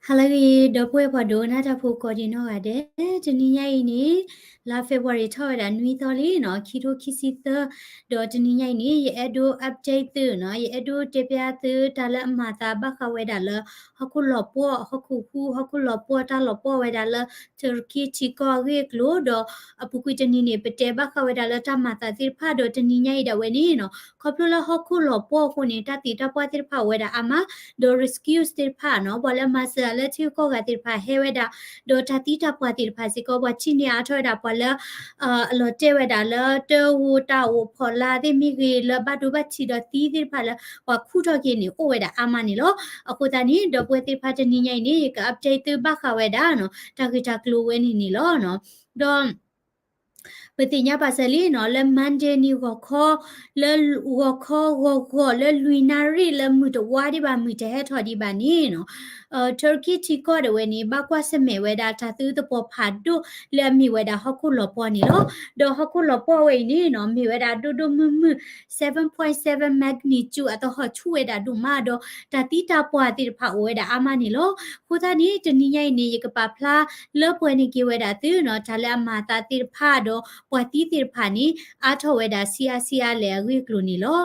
ဟါလၢအဂ့ၤ ဒီပုၢ်ဝဲၢ်ပှၤဒိကနၣ်တၢ်ဖိကိးဒံးနီၢ်ဂၤဒဲး, တနံၤညါအံၤန့ၣ် လါ February ထီၣ်ဝဲဒၣ်နွံသီလံနီၤ, ခံထိခံဆံသၢ, ဒီးတနံၤညါအံၤန့ၣ် ယအဲၣ်ဒိး update သုနီၤ, ယအဲၣ်ဒိးတဲဖျါသုတၢ်လၢအမၤသးဘၣ်ဃးဝဲဒၣ်လၢ ဟီၣ်ခိၣ်လီၤပှီၢ် ဟီၣ်ခိၣ်ဟူး ဟီၣ်ခိၣ်လီၤပှီၢ် တၢ်လီၤပှီၢ်ဝဲဒၣ်လၢ Turkey ထံကီၢ်အဂ့ၢ်အကျိၤ, ဒီးအပူၤကွံာ်တနံၤန့ၣ် ပတဲဘၣ်ဃးဝဲဒၣ်လၢတၢ်မၤသးသ့ၣ်တဖၣ် ဒီးတနံၤညါအံၤဒၣ်ဝဲန့ၣ်နီၤ ခီဖျိလၢဟီၣ်ခိၣ်လီၤပှီၢ်အဃိန့ၣ် တၢ်သံတၢ်ပှၢ်သ့ၣ်တဖၣ်အိၣ်ဝဲဒၣ်အါမး, ဒီး rescue သ့ၣ်တဖၣ်နီၤ ပှၤလၢမၤစၢၤလၢထံဂုၤကီၢ်ဂၤသ့ၣ်တဖၣ်ဟဲဝဲဒၣ်, ဒီးတၢ်သံတၢ်ပှၢ်သ့ၣ်တဖၣ်စ့ၢ်ကီး ပှၤထံၣ်န့ၢ်အါထီၣ်ဝဲဒၣ်ပှၤလၢ အလီၤတဲာ်ဝဲဒၣ်လၢတၢ်အိၣ်တၢ်အိၣ်ဖီလာ်သ့ၣ်မ့ၢ်ဂ့ၤ လၢဘၣ်ဒိဘၣ်ထံးဒီးသံသ့ၣ်တဖၣ်လၢ ပှၤခူၣ်ထီၣ်က့ၤန့ၣ် အိၣ်ဝဲဒၣ်အါမးန့ၣ်လီၤ. အဃိသတးန့ၣ် ဒီပုၢ်ဝဲၢ်သ့ၣ်တဖၣ်တနံၤညါအံၤန့ၣ် ယက update သုဘၣ်ဃးဝဲဒၣ်နီၤ တၢ်ဂ့ၢ်တၢ်ကျိၤဝဲန့ၣ်န့ၣ်လီၤ. ဒီး ပသ့ၣ်ညါပာ်စၢၤလံနီၤ လၢ Monday နံၤဂီၤခီ လၢဂီၤခီဂီၤဂီၤလၢလွံၢ်နၣ်ရံၣ်လၢမုၢ်တဝါဒံးဘၣ် မုၢ်တဟဲထီၣ်ဒံးဘၣ်န့ၣ်နီၤ Turkey ထံကီၢ်ဒၣ်ဝဲန့ၣ် ဘၣ်ကွၢ်ဆၢၣ်မဲာ်ဝဲဒၣ်တၢ်သုသပှီၤဖးဒိၣ်လၢအမ့ၢ်ဝဲဒၣ်ဟီၣ်ခိၣ်လီၤပှီၢ်န့ၣ်လီၤ. ဒီးဟီၣ်ခိၣ်လီၤပှီၢ်ဝဲအံၤန့ၣ်နီၤ မ့ၢ်ဝဲဒၣ်ဒိၣ်ဒိၣ်မုၢ်မုၢ် seven point seven magnitude အသဟီၣ်ဆူၣ်ဝဲဒၣ်ဒိၣ်မးဒီး တၢ်သံတၢ်ပှၢ်သ့ၣ်တဖၣ်အိၣ်ဝဲဒၣ်အါမးန့ၣ်လီၤ. အဃိသတးန့ၣ် တနံၤညါအံၤန့ၣ် ယကပာ်ဖျါလၢပှဲၤန့ၢ်က့ၤဝဲဒၣ်သုနီၤ တၢ်လၢအမၤသးသ့ၣ်တဖၣ်ဒီးပှၤသံသ့ၣ်တဖၣ်န့ၣ် အါထီၣ်ဝဲဒၣ်ဆံးအါဆံးအါလဲၣ်အဂ့ၢ်အကျိၤန့ၣ်လီၤ.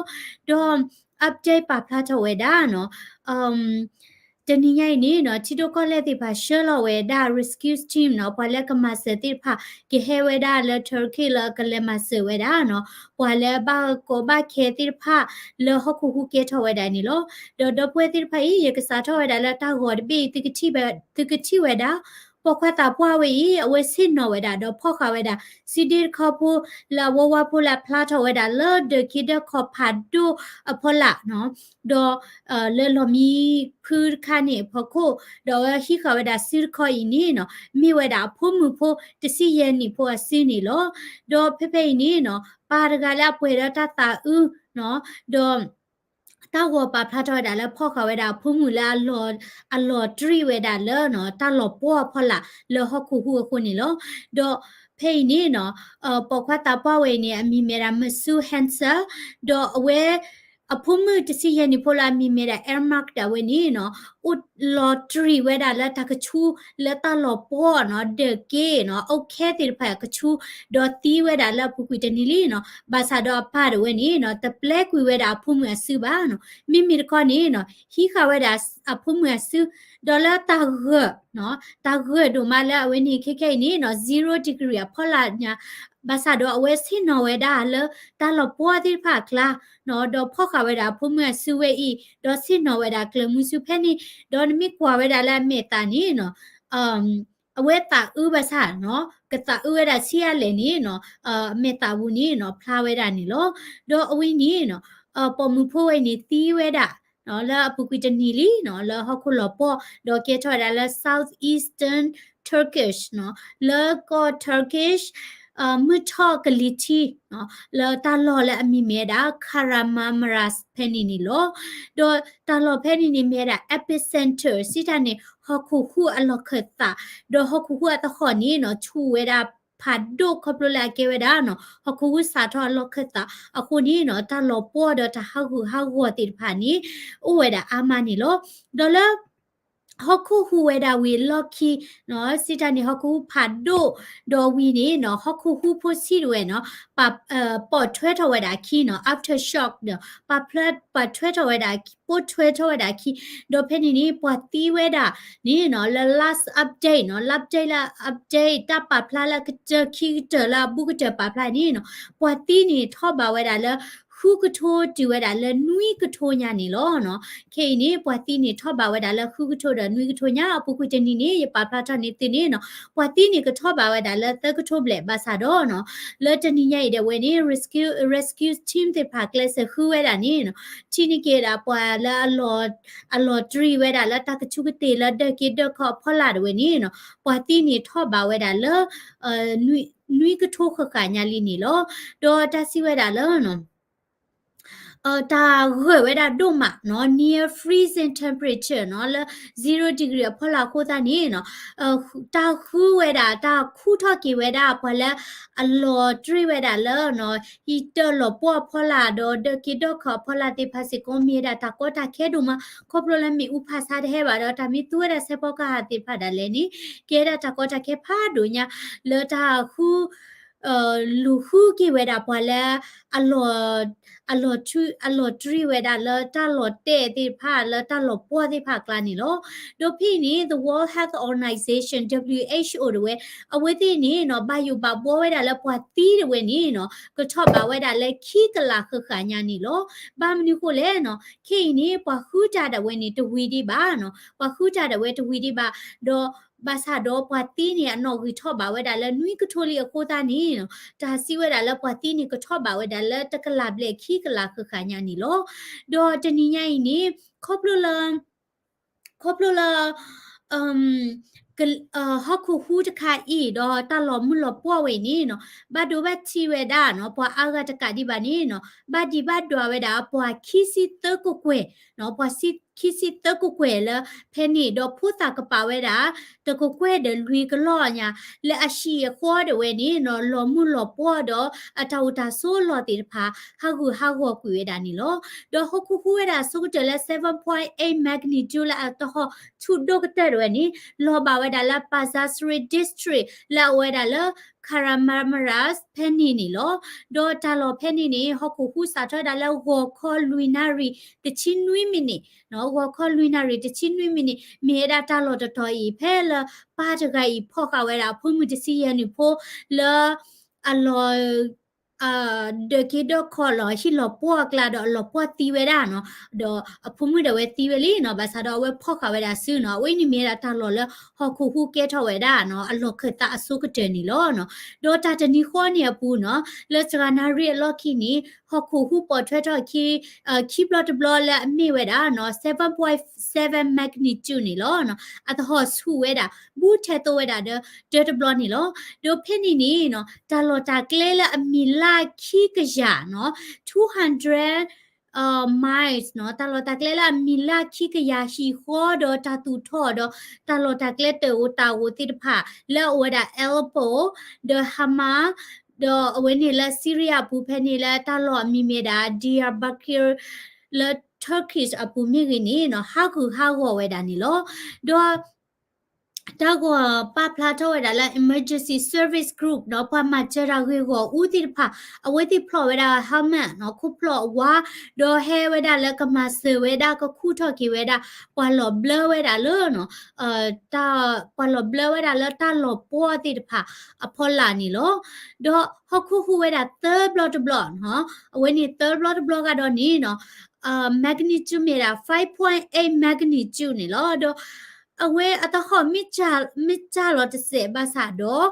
ဒီး update ပာ်ဖျါထီၣ်ဝဲဒၣ်နီၤ တနံၤညါအံၤန့ၣ်နီၤ ထံဒိၣ်ကီၢ်လဲၢ်သ့ၣ်တဖၣ်ဆှၢလီၤဝဲဒၣ် rescue team နီၤ ပှၤလၢကမၤစၢၤသ့ၣ်တဖၣ် ကဟဲဝဲဒၣ်လၢ Turkey လၢကလဲၤမၤစၢၤဝဲဒၣ်နီၤ ပှၤလၢဘၣ်ကီဘၣ်ခဲသ့ၣ်တဖၣ်လၢဟီၣ်ခိၣ်ဟူးကဲထီၣ်ဝဲဒၣ်န့ၣ်လီၤ. ဒီးဒီပုၢ်ဝဲၢ်သ့ၣ်တဖၣ်အံၤ ယကစးထီၣ်ဝဲဒၣ်လၢတၢ်ဂီၤတဘ့ၣ်အံၤ သုကထံၣ်ဝဲဒၣ် ပိာ်ခွါသးပှၢ်ဝဲအံၤ အဝဲဆ့ၣ်နီၤဝဲဒၣ်ဒီးဖီၣ်ဃာ်ဝဲဒၣ် စုဒ့တခီဖိ လၢအဝဲဝါဖိလၢအဖျါထီၣ်ဝဲဒၣ်လၢဒၢးက့ဒၢးခီဖးဒိၣ်အဖီလာ်နီၤ ဒီး လၢလီၢ်မံဖုတခါန့ၣ်အဖီခိၣ် ဒီးအဝဲဟံးဃာ်ဝဲဒၣ်စုတခီအံၤန့ၣ်နီၤ မ့ၢ်ဝဲဒၣ်အဖိမုၣ်ဖိတဆံယဲၢ်နံၣ်ဖိအစုန့ၣ်လီၤ. ဒီးဖဲဖဲအံၤန့ၣ်နီၤ ပၢ်တဂၤလၢအပှဲၤဒီးတၢ်သးအုးနီၤ ဒီး တၢ်ဂီၤပာ်ဖျါထီၣ်ဝဲဒၣ်လၢဖီၣ်ဃာ်ဝဲဒၣ်အဖိမုၣ်လၢ အလီၤတရံးဝဲဒၣ်လၢ တၢ်လီၤပှီၢ်အဖီလာ်လၢဟီၣ်ခိၣ်ဟူးအဃိန့ၣ်လီၤ. ဒီးဖဲအံၤန့ၣ်နီၤ ပိာ်ခွါသးပှၢ်ဝဲအံၤန့ၣ် အမံၤမ့ၢ်ဒၣ် Masoud Hanser ဒီးအဝဲ အဖိမုၣ်တဆံယဲၢ်နံၣ်ဖိလၢအမံၤမ့ၢ်ဒၣ် Ermak ဒၣ်ဝဲန့ၣ်နီၤ အိၣ်လီၤတရံးဝဲဒၣ်လၢတၢ်ကဆူလၢတၢ်လီၤပှီၢ်နီၤ ဒၢးက့နီၤ အုတ်ခဲသ့ၣ်တဖၣ်အကဆူ ဒီးသံဝဲဒၣ်လၢအပူၤကွံာ်တနံၤလံနီၤ ဘၣ်ဆၣ်ဒီးအပၢ်ဒၣ်ဝဲန့ၣ်နီၤ တပျဲကွံာ်ဝဲဒၣ်အဖိမုၣ်အစုဘၣ်နီၤ မ့မ့ၢ်တခီန့ၣ်နီၤ ဟံးဃာ်ဝဲဒၣ်အဖိမုၣ်အစု ဒီးလၢတၢ်ဂၢၢ်နီၤ တၢ်ဂၢၢ်ဒိၣ်မးလၢအဝဲန့ၣ်ခဲခဲအံၤန့ၣ်နီၤ zero degree အဖီလာ်ညါ ဘၣ်ဆၣ်ဒီးအဝဲဆ့ၣ်နီၤဝဲဒၣ်လၢတၢ်လီၤပှီၢ်သ့ၣ်တဖၣ်အကျါနီၤ ဒီးဖီၣ်ဃာ်ဝဲဒၣ်အဖိမုၣ်အစုဝဲအံၤ ဒီးဆ့ၣ်နီၤဝဲဒၣ်ကျၢၤမုဆူဖဲန့ၣ် ဒီးနမ့ၢ်ကွၢ်ဝဲဒၣ်လၢအမဲာ်သးန့ၣ်နီၤ အဝဲသးအုးဘၣ်ဆၣ်နီၤ ကသးအုးဝဲဒၣ်ဆံးအါလဲၣ်န့ၣ်နီၤ အမဲာ်သးပူၤန့ၣ်နီၤ ဖျါဝဲဒၣ်န့ၣ်လီၤ. ဒီးအဝဲန့ၣ်နီၤ ပိာ်မုၣ်ဖိဝဲအံၤန့ၣ်သံဝဲဒၣ်နီၤ လၢအပူၤကွံာ်တနံၤလံနီၤ လၢဟီၣ်ခိၣ်လီၤပှီၢ် ဒီးကဲထီၣ်ဝဲဒၣ်လၢ South Eastern Turkish နီၤ လၢကီၢ် Turkish မုၢ်ထီၣ်ကလံၤထံးနီၤ လၢတၢ်လီၢ်လၢအမံၤမ့ၢ်ဝဲဒၣ် Kahramanmaraş ဖဲန့ၣ်န့ၣ်လီၤ. ဒီးတၢ်လီၢ်ဖဲန့ၣ်န့ၣ်မ့ၢ်ဝဲဒၣ် epicenter စံးတၢ်န့ၣ် ဟီၣ်ခိၣ်ဟူးအလီၢ်ခၢၣ်သး ဒီးဟီၣ်ခိၣ်ဟူးအသဟီၣ်န့ၣ်နီၤ ဆူၣ်ဝဲဒၣ်ဖးဒိၣ်ခီဖျိလၢအကဲဝဲဒၣ်နီၤ ဟီၣ်ခိၣ်ဟူးစးထီၣ်အလီၢ်ခၢၣ်သး အဃိန့ၣ်နီၤ တၢ်လီၤပှီၢ်ဒီးတၢ်ဟးဂူာ်ဟးဂီၤသ့ၣ်တဖၣ်န့ၣ် အိၣ်ဝဲဒၣ်အါမးန့ၣ်လီၤ. ဒီးလၢ ဟီၣ်ခိၣ်ဟူးဝဲဒၣ်ဝံၤအလီၢ်ခံနီၤ စံးတၢ်န့ၣ် ဟီၣ်ခိၣ်ဟူးဖးဒိၣ် ဒီးဝံၤန့ၣ်နီၤ ဟီၣ်ခိၣ်ဟူးဖိဆံးတဝဲနီၤ ပာ် ပိာ်ထွဲထီၣ်ဝဲဒၣ်အခံနီၤ aftershock ဒီး ပာ်ဖျါ ပိာ်ထွဲထီၣ်ဝဲဒၣ် ပိာ်ထွဲထီၣ်ဝဲဒၣ်အခံ ဒီးဖဲန့ၣ်န့ၣ် ပှၤသံဝဲဒၣ်န့ၣ်နီၤ လၢ last update နီၤ update လၢ update တၢ်ပာ်ဖျါလၢအကတၢၢ်ခံကတၢၢ်လၢအဘူးကတၢၢ်ပာ်ဖျါန့ၣ်နီၤ ပှၤသံန့ၣ်ထီၣ်ဘးဝဲဒၣ်လၢ ဃုကထိတုၤဝဲဒၣ်လၢနွံကထိညါန့ၣ်လီၤနီၤ. ခဲအံၤန့ၣ် ပှၤသံန့ၣ်ထီၣ်ဘးဝဲဒၣ်လၢဃုကထိဒီးနွံကထိညါ အပူၤကွံာ်တနံၤန့ၣ် ယပာ်ဖျါထီၣ်န့ၢ်သုန့ၣ်နီၤ ပှၤသံန့ၣ်ကထီၣ်ဘးဝဲဒၣ်လၢသၢကထိဘျဲၣ် ဘၣ်ဆၣ်ဒီးနီၤ လၢတနံၤညါအံၤဒၣ်ဝဲန့ၣ် rescue rescue team သ့ၣ်တဖၣ်ကျဲးစၢးဃုဝဲဒၣ်န့ၣ်နီၤ ထံၣ်န့ၢ်က့ၤဒၣ်ပှၤလၢ အလီၤတရံးဝဲဒၣ်လၢတၢ်ကဆူးကတ့ၢ်လၢဒၢးက့ဒၢးခီအဖီလာ်ဒၣ်ဝဲန့ၣ်နီၤ ပှၤသံန့ၣ်ထီၣ်ဘးဝဲဒၣ်လၢ နွံကထိဃၣ်ဃၣ်ညါလံန့ၣ်လီၤ. ဒီးတၢ်စံးဝဲဒၣ်လၢ တၢ်ဂၢၢ်ဝဲဒၣ်ဒိၣ်မးနီၤ near freezing temperature နီၤ လၢ zero degree အဖီလာ်အဃိသတးန့ၣ်နီၤ တၢ်ဃုဝဲဒၣ် တၢ်ခူၣ်ထီၣ်က့ၤဝဲဒၣ်ပှၤလၢအလီၤတရံးဝဲဒၣ်လၢ ဟံၣ်တၢၢ်လီၤပှီၢ်အဖီလာ်ဒီး ဒၢးက့ဒၢးခီၣ်အဖီလာ်သ့ၣ်တဖၣ်စ့ၢ်ကီး မ့ၢ်ဝဲဒၣ်တၢ်ကီတၢ်ခဲဒိၣ်မး ခီဖျိလၢမ့ၣ်အူဖးဆါတဟဲဘၣ်ဒီး တၢ်မ့ၢ်သူဝဲဒၣ်ဆဲးဖီကဟၣ်သ့ၣ်တဖၣ်ဒၣ်လဲာ်န့ၣ် ကဲဒၣ်တၢ်ကီတၢ်ခဲဖးဒိၣ်ညါ လၢတၢ်ဃု လူၤဃုက့ၤဝဲဒၣ်ပှၤလၢ အလီၤ အလီၤတရံးဝဲဒၣ်လၢတၢ်လီၤတဲာ်သ့ၣ်တဖၣ် လၢတၢ်လီၤပှီၢ်သ့ၣ်တဖၣ်အကျါန့ၣ်လီၤ. ဒီးဖဲအံၤန့ၣ် the World Health Organization W H O ဒၣ်ဝဲ အဝဲသ့ၣ်န့ၣ်နီၤ ဘၣ်ယိၣ်ဘၣ်ဘှီဝဲဒၣ်လၢပှၤသံဒၣ်ဝဲန့ၣ်နီၤ ကထီၣ်ဘးဝဲဒၣ်လၢခံကလးဃၣ်ဃၣ်ညါန့ၣ်လီၤ. ဘၣ်မနုၤဃိလဲၣ်နီၤ ခဲအံၤန့ၣ် ပှၤဃုတၢ်ဒၣ်ဝဲန့ၣ် တဝံၤဒံးဘၣ်နီၤ ပှၤဃုတၢ်ဒၣ်ဝဲတဝံၤဒံးဘၣ် ဒီး ဘၣ်ဆၣ်ဒီးပှၤသံန့ၣ် အနီၣ်ဂံၢ်ထီၣ်ဘးဝဲဒၣ်လၢနွံကထိလံအဃိသတးန့ၣ်နီၤ တၢ်စံးဝဲဒၣ်လၢပှၤသံန့ၣ် ကထီၣ်ဘးဝဲဒၣ်လၢတကလးဘျဲၣ်ခံကလးဃၣ်ဃၣ်ညါန့ၣ်လီၤ. ဒီးတနံၤညါအံၤန့ၣ် ခီဖျိလၢ ခီဖျိလၢ ဟီၣ်ခိၣ်ဟူတခါအံၤ ဒီးတၢ်လီၤမုၢ်လီၤပှီၢ်ဝဲအံၤန့ၣ်နီၤ ဘၣ်ဒိဘၣ်ထံးဝဲဒၣ်နီၤ ပှၤအါဂၤတကးဒံးဘၣ်န့ၣ်နီၤ ဘၣ်ဒံးဘၣ်ဒွးဝဲဒၣ် ပှၤခံဆံသၢကကွဲၢ်နီၤ ပှၤခံဆံသၢကကွဲၢ်လၢဖဲန့ၣ် ဒီးဖိသၣ်ကပာ်ဝဲဒၣ် တကကွဲၢ်ဒီးလွံၢ်ကလီၢ်ညါ လၢအဟံၣ်အဃီဒၣ်ဝဲန့ၣ်နီၤ လီၤမုၢ်လီၤပှီၢ်ဒီး အတၢ်အိၣ်တၢ်ဆိးအလီၢ်သ့ၣ်တဖၣ် ဟးဂူာ်ဟးဂီၤကွံာ်ဝဲဒၣ်န့ၣ်လီၤ. ဒီးဟီၣ်ခိၣ်ဟူဝဲဒၣ်အဆိကတၢၢ်လၢ seven point eight magnitude လၢအတဟီၣ်ဆူၣ်ဒိၣ်ကတၢၢ်ဒၣ်ဝဲန့ၣ် လီၤဘၣ်ဝဲဒၣ်လၢ Bazaar Street District လၢအအိၣ်ဝဲဒၣ်လၢ Kahramanmaraş ဖဲန့ၣ်န့ၣ်လီၤ. ဒီးတၢ်လီၢ်ဖဲန့ၣ်န့ၣ် ဟီၣ်ခိၣ်ဟူစးထီၣ်ဝဲဒၣ်လၢ ဂီၤခီလွံၢ်နၣ်ရံၣ်တဆံနွံမံးနံး ဂီၤခီလွံၢ်နၣ်ရံၣ်တဆံနွံမံးနံး မ့ၢ်ဝဲဒၣ်တၢ်လီၢ်တတီၤအံၤ ဖဲလၢပၢ်တဂၤအံၤဖီၣ်ဃာ်ဝဲဒၣ်အဖိမုၣ်တဆံယဲၢ်နံၣ်ဖိလၢ အလီၤ ဒၢးက့ဒၢးခီၣ်လီၤဟံၣ်လီၤပှီၢ်အကျါဒီးအလီၤပှီၢ်သံဝဲဒၣ်နီၤ, ဒီးအဖိမုၣ်ဒၣ်ဝဲသံဝဲလံနီၤ, ဘၣ်ဆၣ်ဒီးအဝဲဖီၣ်ဃာ်ဝဲဒၣ်စုနီၤ, အဝဲန့ၣ်မ့ၢ်ဝဲဒၣ်တၢ်လီၢ်လၢဟီၣ်ခိၣ်ဟူကဲထီၣ်ဝဲဒၣ်နီၤ အလီၢ်ခၢၣ်သးအဆိကတၢၢ်န့ၣ်လီၤနီၤ. ဒီးတၢ်တနံၤဃီန့ၣ်အပူၤနီၤ လၢစှၤနၣ်ရံၣ်အလီၢ်ခံန့ၣ် ဟီၣ်ခိၣ်ဟူပိာ်ထွဲထီၣ်ခံ ခံဘျီတဘျီလၢအမ့ၢ်ဝဲဒၣ်နီၤ seven point seven magnitude န့ၣ်လီၤနီၤ, အသဟီၣ်ဆူၣ်ဝဲဒၣ် ဘူးထဲသိဝဲဒၣ်ဒီးတၢတဘျီန့ၣ်လီၤ. ဒီးဖဲန့ၣ်န့ၣ်နီၤ တၢ်လီၢ်တၢ်ကျဲလၢအမံၤလၢခံကယၤနီၤ two hundred miles နီၤ, တၢ်လီၢ်တၢ်ကျဲလၢအမံၤလၢခံကယၤဟံၣ်ဃီဒီးတၢ်သူၣ်ထီၣ်ဒီး တၢ်လီၢ်တၢ်ကျဲတၢ်အိၣ်တၢ်အိၣ်သ့ၣ်တဖၣ် လၢအအိၣ်ဝဲဒၣ် Aleppo ဒီး Hama ဒီးအဝဲန့ၣ်လၢ Syria အပူၤ ဖဲန့ၣ်လၢတၢ်လီၢ်အမံၤမ့ၢ်ဒၣ် Diyarbakir လၢ Turkish အပူၤမ့ၢ်ဂ့ၤန့ၣ်နီၤ ဟးဂူာ်ဟးဂီၤဝဲဒၣ်န့ၣ်လီၤ. ဒီး တၢ်ဂီၤပာ်ဖျါထီၣ်ဝဲဒၣ်လၢ Emergency Service Group နီၤ, ပှၤမၤစၢၤတၢ်ဂ့ၢ်ဂီၢ်အူသ့ၣ်တဖၣ် အဝဲသ့ၣ်ဖျီၣ်ဝဲဒၣ် helmet နီၤ, ခိၣ်ဖျီၣ်အဝါ, ဒီးဟဲဝဲဒၣ်လၢကမၤစၢၤဝဲဒၣ် ကခူၣ်ထီၣ်က့ၤဝဲဒၣ် ပှၤလီၤဘျၢဝဲဒၣ်လၢနီၤ တၢ် ပှၤလီၤဘျၢဝဲဒၣ်လၢတၢ်လီၢ်ပှီၢ်သ့ၣ်တဖၣ်အဖီလာ်န့ၣ်လီၤ. ဒီးဟီၣ်ခိၣ်ဟူဝဲဒၣ်သၢဘျီတဘျီနီၤ, အဝဲန့ၣ်သၢဘျီတဘျီကဒီးန့ၣ်နီၤ magnitude မ့ၢ်ဒၣ် five point eight magnitude န့ၣ်လီၤ. ဒီး အဝဲအသဟီၣ် မ့ၢ်စၢ်လီၤတစဲးဘၣ်ဆၣ်ဒီး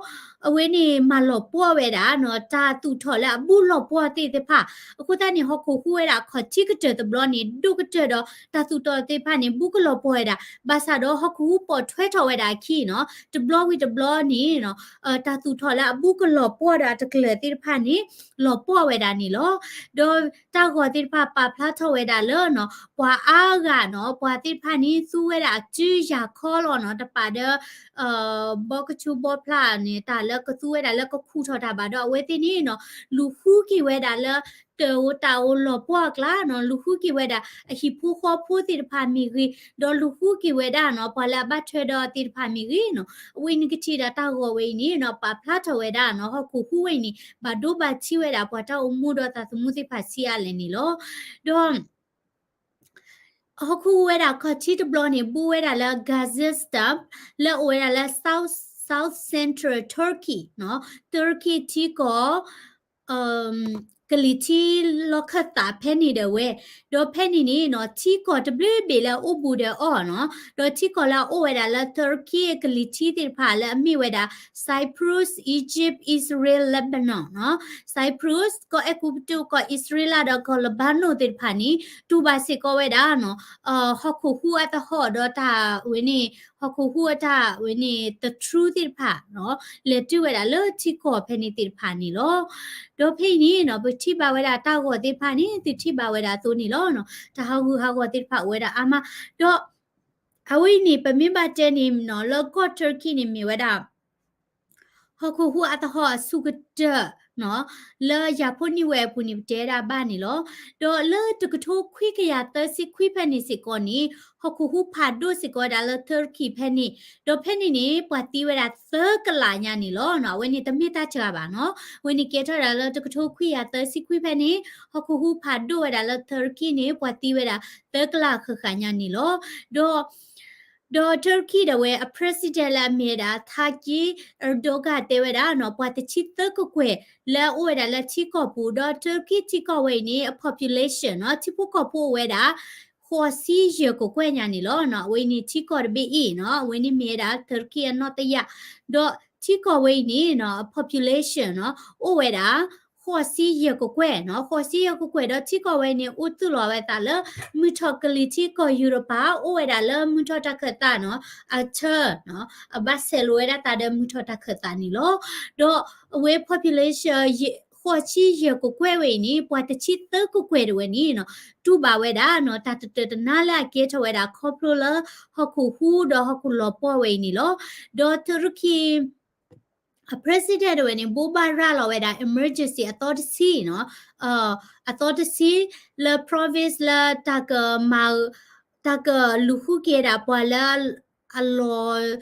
အဝဲန့ၣ်မၤလီၤပှီၢ်ဝဲဒၣ်နီၤ တၢ်သူၣ်ထီၣ်လၢအဘူးလီၤပှီၢ်သ့ၣ်တဖၣ် အဃိသတးန့ၣ် ဟီၣ်ခိၣ်ဟူဝဲဒၣ်ခီၣ်ထံးကတၢၢ်တဘျီန့ၣ် ဒိၣ်ကတၢၢ်ဒီးတၢ်သူၣ်ထီၣ်သ့ၣ်တဖၣ်န့ၣ် ဘူးကလီၤပှီၢ်ဝဲဒၣ် ဘၣ်ဆၣ်ဒီးဟီၣ်ခိၣ်ဟူပိာ်ထွဲထီၣ်ဝဲဒၣ်အခံနီၤ တဘျီဝံၤတဘျီန့ၣ်နီၤ တၢ်သူၣ်ထီၣ်လၢအဘူးကလီၤပှီၢ်ဒီးအတကျၢၤသ့ၣ်တဖၣ်န့ၣ် လီၤပှီၢ်ဝဲဒၣ်န့ၣ်လီၤ. ဒီးတၢ်ဂီၤသ့ၣ်တဖၣ်ပာ်ဖျါထီၣ်ဝဲဒၣ်လၢနီၤ ပှၤအါဂၤနီၤ ပှၤသ့ၣ်တဖၣ်န့ၣ် သူဝဲဒၣ်အစုယၤခီလီၤနီၤ တပာ်ဒီး ဘီကဆူဘီဖျါန့ၣ် တၢ်လၢကသူဝဲဒၣ်လၢကခူၣ်ထီၣ်တၢ်ဘၣ်ဒီး အဝဲသ့ၣ်န့ၣ်နီၤ လူၤဃုက့ၤဝဲဒၣ်လၢ တၢ်အိၣ်တၢ်အိၣ်လီၤပှီၢ်အကျါနီၤ လူၤဃုက့ၤဝဲဒၣ်အဟံၣ်ဖိဃီဖိသ့ၣ်တဖၣ်မ့ၢ်ဂ့ၤ, ဒီးလူၤဃုက့ၤဝဲဒၣ်နီၤ ပှၤလၢအဘၣ်ထွဲဒီးသ့ၣ်တဖၣ်မ့ၢ်ဂ့ၤနီၤ အဝဲန့ၣ်ကထံၣ်ဒၣ်တၢ်ဂီၤဝဲအံၤန့ၣ်နီၤ ပာ်ဖျါထီၣ်ဝဲဒၣ်နီၤ ဟီၣ်ခိၣ်ဟူဝဲအံၤန့ၣ် ဘၣ်ဒိဘၣ်ထံးဝဲဒၣ်ပှၤတၢ်အိၣ်မူဒီးသးသမူသ့ၣ်တဖၣ်ဆံးအါလဲၣ်န့ၣ်လီၤ. ဒီး ဟီၣ်ခိၣ်ဟူဝဲဒၣ်ခီၣ်ထံးတဘျီန့ၣ် ဘူးဝဲဒၣ်လၢ Gaziantep လၢအအိၣ်ဝဲဒၣ်လၢ south south central Turkey နီၤ Turkey ထံကီၢ် ကလံၤထံးလီၢ်ခၢၣ်သးဖဲန့ၣ်ဒၣ်ဝဲ, ဒီးဖဲန့ၣ်န့ၣ်နီၤ ထံကီၢ်တဘျုးဘ့ၣ်လၢအအိၣ်ဘူးဒီးအီၤနီၤ, ဒီးထံကီၢ်လၢအအိၣ်ဝဲဒၣ်လၢ Turkey ကလံၤထံးသ့ၣ်တဖၣ်လၢအမ့ၢ်ဝဲဒၣ် Cyprus, Egypt, Israel, Lebanon နီၤ, Cyprus ကီၢ်အဲၤကူပတူး ကီၢ်အံၣ်စရ့လးဒီးကီၢ်လဘါနိၣ်သ့ၣ်တဖၣ်န့ၣ် တူၢ်ဘၣ်စ့ၢ်ကီးဝဲဒၣ်နီၤ ဟီၣ်ခိၣ်ဟူအသဟီၣ်ဒီးတၢ်ဝဲန့ၣ် ဟီၣ်ခိၣ်ဟူအတၢ်ဝဲန့ၣ် သထြူးသ့ၣ်တဖၣ်နီၤ လဲၤတုၤဝဲဒၣ်လၢထံကီၢ်ဖဲန့ၣ်သ့ၣ်တဖၣ်န့ၣ်လီၤ. ဒီးဖဲအံၤန့ၣ်နီၤ ထံၣ်ဘၣ်ဝဲဒၣ်တၢ်ဂီၤသ့ၣ်တဖၣ်န့ၣ် သုထံၣ်ဘၣ်ဝဲဒၣ်အသိးန့ၣ်လီၤ. တၢ်ဟးဂူာ်ဟးဂီၤသ့ၣ်တဖၣ်အိၣ်ဝဲဒၣ်အါမး, ဒီး အဝဲအံၤန့ၣ် ပမ့ၢ်ဘၣ်တဲန့ၣ်နီၤ လၢကီၢ် Turkey န့ၣ် မ့ၢ်ဝဲဒၣ် ဟီၣ်ခိၣ်ဟူးအသဟီၣ်အဆူၣ်ကတၢၢ်နီၤ လၢယၤဖိနံၣ်ဝဲအပူၤန့ၣ် ပတဲဒၣ်ဘၣ်န့ၣ်လီၤ. ဒီးလၢတကထိခွံကယၤသၢဆံခွံဖဲန့ၣ်စ့ၢ်ကီးန့ၣ် ဟီၣ်ခိၣ်ဟူးဖးဒိၣ်စ့ၢ်ကီးဝဲဒၣ်လၢ Turkey ဖဲန့ၣ်, ဒီးဖဲန့ၣ်န့ၣ် ပှၤသံဝဲဒၣ်သၢကလးညါန့ၣ်လီၤ. အဝဲန့ၣ်တမ့ၢ်တၢ်စှၤဘၣ်နီၤ, အဝဲန့ၣ်ကဲထီၣ်ဒၣ်လၢတကထိခွံကယၤသၢဆံခွံဖဲန့ၣ် ဟီၣ်ခိၣ်ဟူးဖးဒိၣ်ဝဲဒၣ်လၢ Turkey န့ၣ် ပှၤသံဝဲဒၣ်သၢကလးဃၣ်ဃၣ်ညါန့ၣ်လီၤ. ဒီး ဒီး Turkey ဒၣ်ဝဲအ president လၢအမ့ၢ်ဝဲဒၣ် Tayyip Erdogan တဲဝဲဒၣ်နီၤ ပှၤတဆံသၢကကွဲၢ်လၢအအိၣ်ဝဲဒၣ်လၢထံကီၢ်ပူၤ, ဒီး Turkey ထံကီၢ်ဝဲအံၤန့ၣ် အ population နီၤ ထံဖိကီၢ်ဖိအိၣ်ဝဲဒၣ် ဃိးဆံယဲၢ်ကကွဲၢ်ညါန့ၣ်လီၤ. အဝဲအံၤန့ၣ်ထံကီၢ်တဘ့ၣ်အံၤနီၤ အဝဲန့ၣ်မ့ၢ်ဝဲဒၣ် Turkey အနီၢ်တယၢ်, ဒီးထံကီၢ်ဝဲအံၤန့ၣ်နီၤ အ population နီၤ အိၣ်ဝဲဒၣ် ဃိးဆံယဲၢ်ကကွဲၢ်နီၤ, ဃိးဆံယဲၢ်ကကွဲၢ် ဒီးထံကီၢ်ဝဲန့ၣ် အိၣ်သူၣ်လီၤဝဲသးလၢ မုၢ်ထီၣ်ကလံၤထံကီၢ်ယူရပၤ အိၣ်ဝဲဒၣ်လၢမုၢ်ထီၣ်တၢ်ခၢၣ်သးနီၤ အထၢနီၤ အဘၣ်ဆဲးလိာ်ဝဲဒၣ်သးဒီးမုၢ်ထီၣ်တၢ်ခၢၣ်သးန့ၣ်လီၤ. ဒီးအဝဲ population ဃိးဆံယဲၢ်ကကွဲၢ်ဝဲအံၤန့ၣ် ပှၤတဆံသၢကကွဲၢ်တဝဲန့ၣ်နီၤ တူၢ်ဘၣ်ဝဲဒၣ်နီၤ တၢ်တတၢာ်တနါလၢအကဲထီၣ်ဝဲဒၣ်ခီဖျိလၢ ဟီၣ်ခိၣ်ဟူးဒီးဟီၣ်ခိၣ်လီၤပှီၢ်ဝဲအံၤန့ၣ်လီၤ. ဒီး Turkey အ president တဝဲန့ၣ် ဘိးဘၣ်ရၤလီၤဝဲဒၣ် emergency အသီတဆံနီၤ, အသီတဆံ လၢ province လၢတၢ်ကမၤ တၢ်ကလူၤဃုက့ၤဒၣ်ပှၤလၢ အလီၤ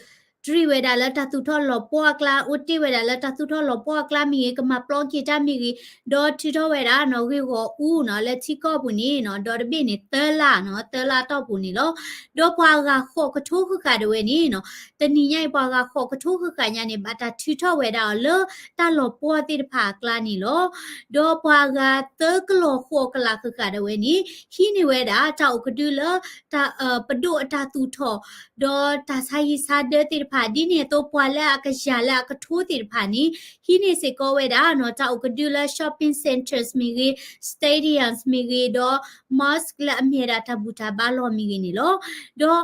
တြံးဝဲဒၣ်လၢတၢ်သူၣ်ထီၣ်လီၤပှီၢ်အကျါ အိၣ်တ့ၢ်ဝဲဒၣ်လၢတၢ်သူၣ်ထီၣ်လီၤပှီၢ်အကျါမ့ၢ်ဂ့ၤ ကမၤပျီက့ၤတၢ်မ့ၢ်ဂ့ၤ, ဒီးထုးထီၣ်ဝဲဒၣ်နီၤ ဂ့ၢ်ဂီၤအူနီၤ လၢထံကီၢ်ပူၤန့ၣ်နီၤ ဒီတဘ့ၣ်န့ၣ် သၢလါနီၤ သၢလါအတီၢ်ပူၤန့ၣ်လီၤ. ဒီးပှၤအဂၤဃိးကထိဃၣ်ဃၣ်တဝဲန့ၣ်နီၤ တနံၤညါအံၤ ပှၤဂၤဃိးကထိဃၣ်ဃၣ်ညါန့ၣ် ဘၣ်တၢ်ထုးထီၣ်ဝဲဒၣ်အီၤလၢတၢ်လီၤပှီၢ်သ့ၣ်တဖၣ်အကျါန့ၣ်လီၤ. ဒီးပှၤဂၤသၢကလီၤဃိးကလးဃၣ်ဃၣ်တဝဲန့ၣ် ဟံးန့ၢ်ဝဲဒၣ်တၢ်အိၣ်ကဒုလၢ တၢ် ပဒိၣ်အတၢ်သူၣ်ထီၣ် ဒီးတၢ်ဆါဟံၣ်ဆါဒၢသ့ၣ်တဖၣ် ဒ်န့ၣ်အသိး ပှၤလၢအကယၤလၢအကထိသ့ၣ်တဖၣ်န့ၣ် ဟံးန့ၢ်စ့ၢ်ကီးဝဲဒၣ်နီၤ တၢ်အိၣ်ကဒုလၢ shopping centres မ့ၢ်ဂ့ၤ, stadiums မ့ၢ်ဂ့ၤ, ဒီး mosque လၢအမ့ၢ်ဝဲဒၣ်တၢ်ဘူၣ်တၢ်ဘါလီၢ်မ့ၢ်ဂ့ၤန့ၣ်လီၤ. ဒီး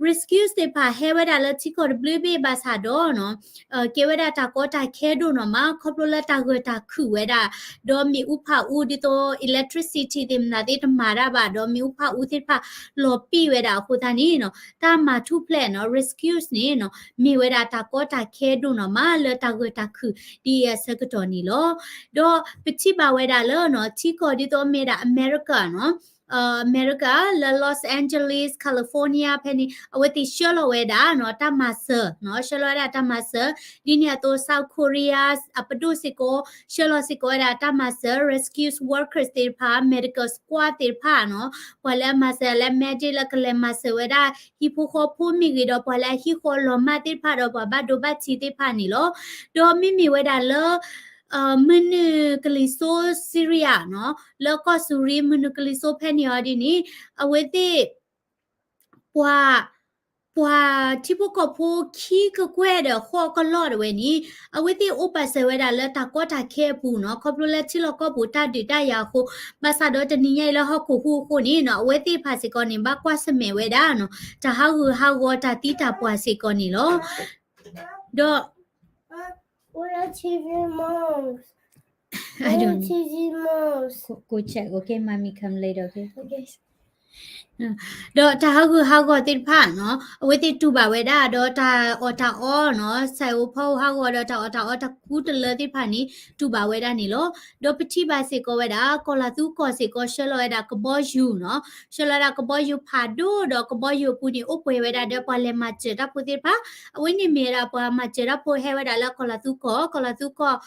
rescue သ့ၣ်တဖၣ်ဟဲဝဲဒၣ်လၢထံကီၢ်တဘျုးဘ့ၣ်ဘၣ်ဆၣ်ဒီးနီၤ ကဲဝဲဒၣ်တၢ်ကီတၢ်ခဲဒိၣ်နီၤမး ခီဖျိလၢတၢ်ဂၢၢ်တၢ်ခုၣ်ဝဲဒၣ် ဒီးမ့ၣ်အူဖးအူဒ်သိး electricity သ့ၣ်မနုၤသ့ၣ်တမၤတၢ်ဘၣ် ဒီးမ့ၣ်အူဖးအူသ့ၣ်တဖၣ်လီၤပံာ်ဝဲဒၣ်အဃိသတးန့ၣ်နီၤ တၢ်မၤထူၣ်ဖျဲးနီၤ rescues န့ၣ်နီၤ မ့ၢ်ဝဲဒၣ်တၢ်ကီတၢ်ခဲဒိၣ်နီၤမး လၢတၢ်ဂၢၢ်တၢ်ခုၣ်ဒ်အံၤအဆၢကတီၢ်န့ၣ်လီၤ. ဒီးပထံၣ်ဘၣ်ဝဲဒၣ်လၢနီၤ ထံကီၢ်ဒ်သိးအမ့ၢ်ဒၣ် America နီၤ အမဲရကၤ လၢ Los Angeles California ဖဲန့ၣ် အဝဲသ့ၣ်ဆှၢလီၤဝဲဒၣ်နီၤ တၢ်မၤစၢၤနီၤ ဆှၢလီၤဝဲဒၣ်တၢ်မၤစၢၤ ဒ်န့ၣ်အသိး South Korea အပဒိၣ်စ့ၢ်ကီး ဆှၢလီၤစ့ၢ်ကီးဝဲဒၣ်တၢ်မၤစၢၤ rescue workers သ့ၣ်တဖၣ် medical squad သ့ၣ်တဖၣ်နီၤ ပှၤလၢအမၤစၢၤလၢ medic လၢကလဲၤမၤစၢၤဝဲဒၣ် ဟံၣ်ဖိဃီဖိမ့ၢ်ဂ့ၤဒီး ပှၤလၢအဟံၣ်ဃီလီၤမၢ်သ့ၣ်တဖၣ်ဒီး ပှၤဘၣ်ဒိဘၣ်ထံးသ့ၣ်တဖၣ်န့ၣ်လီၤ. ဒီးမ့မ့ၢ်ဝဲဒၣ်လၢ မုၢ်နုာ်ကလံၤစိ Syria နီၤ လၢကီၢ်စူၤရံ မုၢ်နုာ်ကလံၤစိဖဲန့ၣ်အီၤဒ်န့ၣ် အဝဲသ့ၣ် ပှၤ ပှၤထံဖိကီၢ်ဖိခံကကွဲၢ်ဒီးဃိးကလီၢ်တဝဲန့ၣ် အဝဲသ့ၣ်အိၣ်ပာ်စၢၤဝဲဒၣ်လၢတၢ်ကီတၢ်ခဲအပူၤနီၤ ခီဖျိလၢထံလီၢ်ကီၢ်ပူၤတၢ်ဒုးတၢ်ယၤအဃိ ဘၣ်ဆၣ်ဒီးတနံၤညါအံၤလၢဟီၣ်ခိၣ်ဟူးအဃိန့ၣ်နီၤ အဝဲသ့ၣ်တဖၣ်စ့ၢ်ကီးန့ၣ် ဘၣ်ကွၢ်ဆၢၣ်မဲာ်ဝဲဒၣ်နီၤ တၢ်ဟးဂူာ်ဟးဂီၤတၢ်သံတၢ်ပှၢ်စ့ၢ်ကီးန့ၣ်လီၤ. ဒီး Where are T V moms? Where are T V moms? Go, go check, okay? Mommy come later, okay? Okay. ဒီးတၢ်ဟးဂူာ်ဟးဂီၤသ့ၣ်တဖၣ်နီၤ အဝဲသ့ၣ်တူၢ်ဘၣ်ဝဲဒၣ် ဒီးတၢ်အီၣ်တၢ်အီနီၤ ဆဲးဧိၤဖီဧိၤဟးဂီၤဒီးတၢ်အီၣ်တၢ်အီတၢ်ကူတလၢသ့ၣ်တဖၣ်န့ၣ် တူၢ်ဘၣ်ဝဲဒၣ်န့ၣ်လီၤ. ဒီးပထံၣ်ဘၣ်စ့ၢ်ကီးဝဲဒၣ် ကီၢ်လၤသူကီၢ်စ့ၢ်ကီး ဆှၢလီၤဝဲဒၣ်ကဘီယူၤနီၤ ဆှၢလီၤဝဲဒၣ်ကဘီယူၤဖးဒိၣ်ဒီးကဘီယူၤအပူၤန့ၣ် အိၣ်ပှဲၤဝဲဒၣ်ဒီးပှၤလဲၤမၤစၢၤတၢ်ဖိသ့ၣ်တဖၣ် အဝဲန့ၣ်မ့ၢ်ဝဲဒၣ်ပှၤမၤစၢၤတၢ်ဖိဟဲဝဲဒၣ်လၢကီၢ်လၤသူကီၢ် ကီၢ်လၤသူကီၢ်